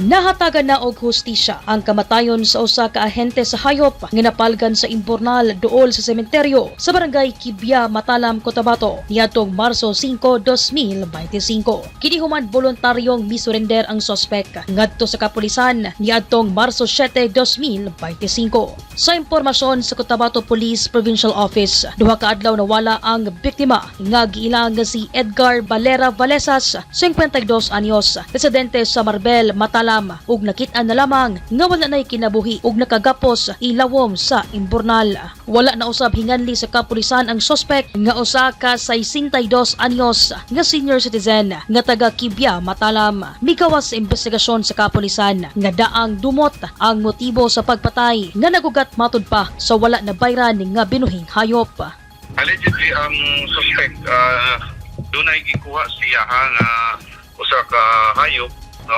Nahatagan na og hustisya ang kamatayon sa usa ka ahente sa hayop nga napalgan sa imburnal duol sa sementeryo sa barangay Kibia, Matalam, Cotabato niadtong Marso 5, 2025. Kini human voluntaryong misurrender ang sospek ngadto sa kapulisan niadtong Marso 7, 2025. Sa impormasyon sa Cotabato Police Provincial Office, duha ka adlaw nawala ang biktima nga giilang nga si Edgar Valera Valesas, 52 anyos, residente sa Marbel, Matalam, ug nakit-an na lamang nga wala nay kinabuhi ug nakagapos ilawom sa imburnal. Wala na usab hinganli sa kapulisan ang sospek nga usa ka 62 anyos nga senior citizen nga taga Kibia, Matalam. Migawas sa investigasyon sa kapulisan nga daang dumot ang motibo sa pagpatay nga nagugat matud pa sa wala na bayran nga binuhing hayop. Allegedly, ang suspect dunay gikuha siya ha, nga usa ka hayop, no?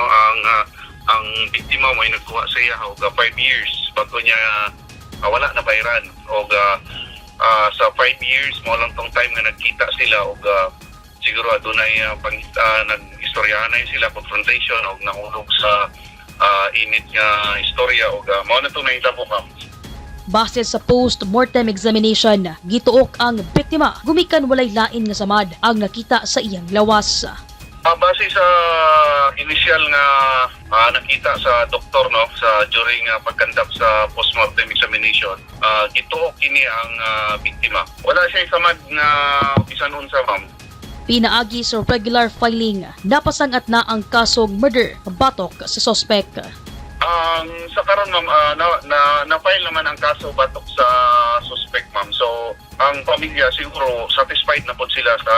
Ang biktima mo ay nagkuha sa iya og 5 years bago niya wala na bayran og sa 5 years mo lang tong time nga nagkita sila og siguro adunay nag-istoryahan na sila, confrontation, og nahulog sa init nga istorya og mao na tong nahitabo, ma'am. Base sa post-mortem examination, gituok ang biktima gumikan walay lain nga samad ang nakita sa iyang lawas. Base sa initial nga nakita sa doktor, no, sa during pag-conduct sa postmortem examination, gituok kini ang biktima. Wala siya samad nga bisan unsa, ma'am. Pinaagi sa regular filing, napasangat na ang kasong murder batok sa sospek. Ang sa karon, ma'am, na, na na-file naman ang kaso batok sa suspect, ma'am. So ang pamilya siguro satisfied na pod sila sa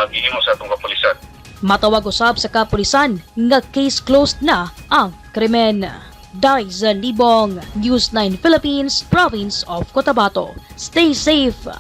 gihimo sa atong kapulisan. Matawag usab sa kapulisan nga case closed na ang krimen. Daiza Libong, News 9 Philippines, Province of Cotabato. Stay safe.